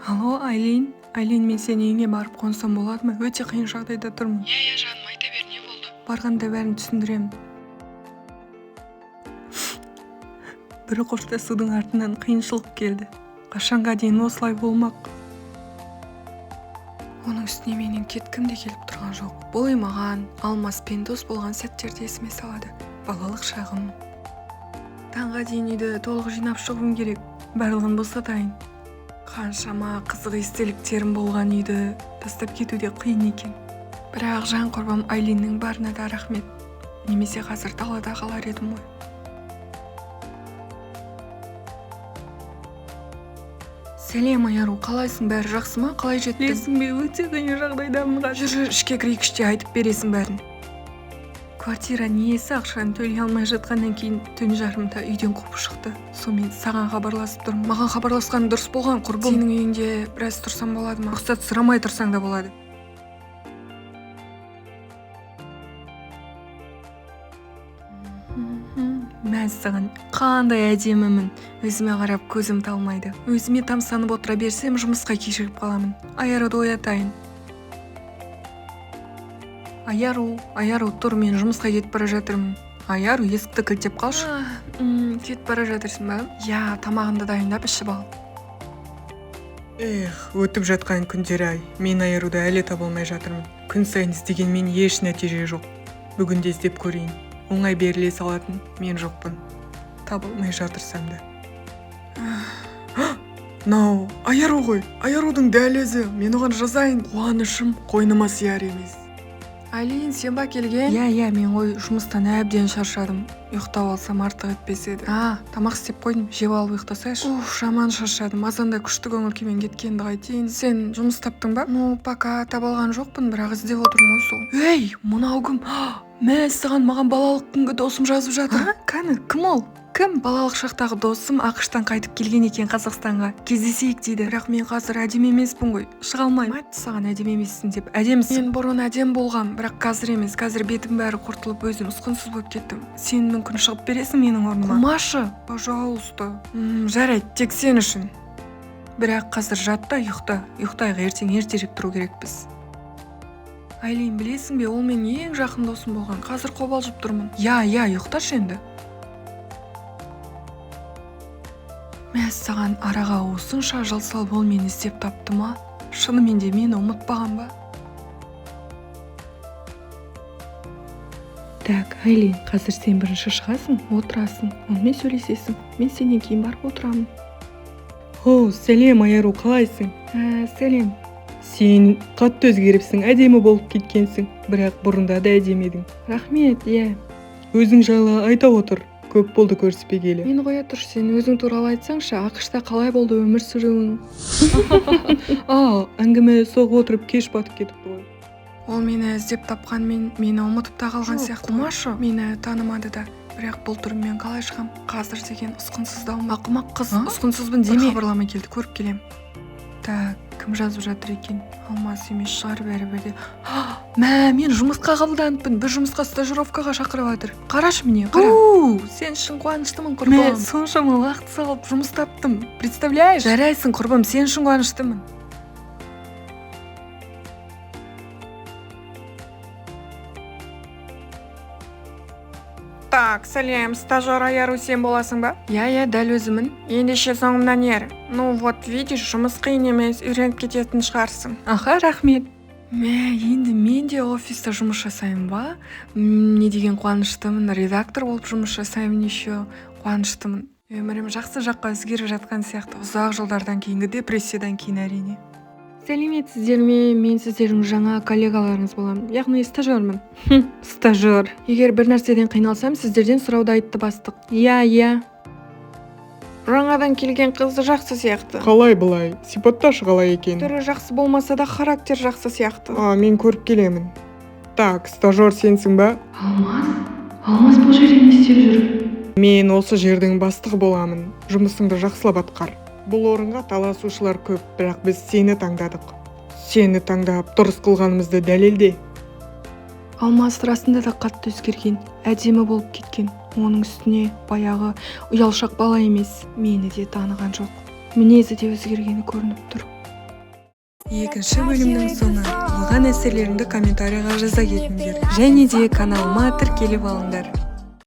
Алло, Айлин. Айлин, мен сенің үйіңе барып қонсам болады ма? Өте қиын жағдайда тұрмын. Иә, жаным, айта бер, не болды? Барғанда бәрін түсіндіремін. Бір қоштасудың артынан қиыншылық келді. Қашанға дейін осылай болмақ? Оның үстіне менен кеткім де келіп тұрған жоқ. Бұл үй маған Алмаспен дос болған сәттерді есіме салады. Балалық шағым. Таңға дейін үйді толық жинап шығуым керек. Барлығын босатайын. Қаншама қызық естеліктерім болған үйді тастап кету де қиын екен. Бірақ жан құрбым Айлиннің барына да рахмет. Немесе қазір далада қалар едім ғой. Сәлем, Аяру, қалайсың, бәрі жақсы ма? Қалай жеттің? Білесің бе, өте қиын жағдайдамын қазір. Жүр, жүр, ішке кірейік, іште айтып бересің бәрін. Квартираның иесі ақшаны төлей алмай жатқаннан кейін түн жарымда үйден қуып шықты. Сонымен саған хабарласып тұрмын. Маған хабарласқан дұрыс болған, құрбым. Сенің үйіңде біраз тұрсам болады ма? Рұқсат сұрамай тұрсаң да болады. Мәссаған, қандай әдемімін. Өзіме қарап көзім талмайды. Өзіме тамсанып отыра берсем, жұмысқа кешігіп қаламын. Аяруды оятайын. Аяру, Аяру, тұр, мен жұмысқа кетіп бара жатырмын. Аяру, есікті кілттеп қалшы. Кетіп бара жатырсың ба? Иә, тамағыңды дайындап ішіп ал. Эх, өтіп жатқан күндер ай, мен Аяруды әлі таба алмай жатырмын. Күн сайын іздегенмен еш нәтиже жоқ. Бүгін де іздеп көрейін. Оңай беріле салатын мен жоқпын. Таба алмай жатырсам да. Мынау Аяру ғой. Аярудың дәл өзі. Мен оған жазайын. Қуанышым қойныма сияр емес. Айлин, сен ба келген? Иә, мен ғой, жұмыстан әбден шаршадым. Ұйықтап алсам артық етпес еді. Тамақ істеп қойдым, жеп алып ұйықтасайшы. Уф, жаман шаршадым. Азанда күшті көңіл күймен кеткенді қайтейін. Сен жұмыс таптың ба? Ну, пока таба алған жоқпын, бірақ іздеп отырмын ғой сол. Ей, мынау кім? Мәссаған, маған балалық күнгі досым жазып жатыр. Кәні, кім ол? Кім? Балалық шақтағы досым АҚШ-тан қайтып келген екен Қазақстанға. Кездесейік дейді. Бірақ мен қазір әдемі емеспін ғой. Шыға алмаймын. Айтты саған әдемі емессің деп. Әдемісің. Мен бұрын әдем болғам, бірақ қазір емес. Қазір бетім бәрі құртылып, өзім ұсқынсыз болып кеттім. Сен мүмкін шығып бересің менің орныма. Қумашы, пожалуйста. Жарайды, тек сен үшін. Бірақ қазір жат та ұйықта. Ұйықтайық, ертең ертерек тұру керекпіз. Айлин, білесің бе, ол менің ең жақын досым болған. Қазір қобалжып тұрмын. Иә, ұйықташы енді. Мәссаған, араға осынша жыл салып ол мені іздеп тапты ма? Шынымен де мені ұмытпаған ба? Так, Айлин, қазір сен бірінші шығасың, отырасың, онымен сөйлесесің. Мен сенен кейін барып отырамын. О, сәлем, Аяру, қалайсың? Сәлем. Сен қатты өзгеріпсің, әдемі болып кеткенсің, бірақ бұрында да әдемі едің. Рахмет, иә. Өзің жайлы айта отыр. Көп болды көріспегелі. Мені қоя тұршы, сен өзің туралы айтсаңшы, АҚШ-та қалай болды өмір сүруің? Әңгіме соғып отырып кеш батып кетіпті ғой. Ол мені іздеп тапқанмен мені ұмытып та қалған Жоқ, сияқты. Қумашы, мені танымады да. Бірақ бұл түріммен қалай шығам? Қазір деген ұсқынсыздаумын. Ақымақ қыз, ұсқынсызбын деме. Хабарлама келді, көріп келем. Так, кім жазып жатыр екен? Алмас емес шығар бәрібір де. Мә, мен жұмысқа қабылданыппын. Бір жұмысқа стажировкаға шақырып жатыр. Қарашы міне, қара. Сен үшін қуаныштымын, құрбым. Мә, соншама уақыт салып жұмыс таптым. Представляешь? Жарайсың, құрбым, сен үшін қуаныштымын. Так, сәлем, стажер Аяру сен боласың ба? Иә, дәл өзімін. Ендеше соңымнан ер. Ну, вот видишь, жұмыс қиын емес, үйреніп кететін шығарсың. Аха, рахмет. Мә, енді мен де офиста жұмыс жасаймын ба? Не деген қуаныштымын, редактор болып жұмыс жасаймын еще. Қуаныштымын. Өмірім жақсы жаққа өзгеріп жатқан сияқты. Ұзақ жылдардан кейінгі депрессиядан кейін әрине. Сәлеметсіздер ме? Мен сіздердің жаңа коллегаларыңыз боламын. Яғни стажермін. Стажер. Егер бір нәрседен қиналсам, сіздерден сұрауды айтты бастық. Иә. Жаңадан келген қызы жақсы сияқты. Қалай былай? Сипатташы қалай екен? Түрі жақсы болмаса да характер жақсы сияқты. Мен көріп келемін. Так, стажер сенсің ба? Алмас? Алмас бұл жерде не істеп жүр? Мен осы жердің бастығы боламын. Жұмысыңды жақсылап атқар. Бұл орынға таласушылар көп, бірақ біз сені таңдадық. Сені таңдап, дұрыс қылғанымызды дәлелде. Алмас расында да қатты өзгерген, әдемі болып кеткен. Оның үстіне баяғы ұялшақ бала емес, мені де таныған жоқ. Мінезі де өзгергені көрініп тұр. Екінші бөлімнің соңы. Алған әсерлеріңді комментарийға жаза кетіңдер және де каналыма тіркеліп алыңдар.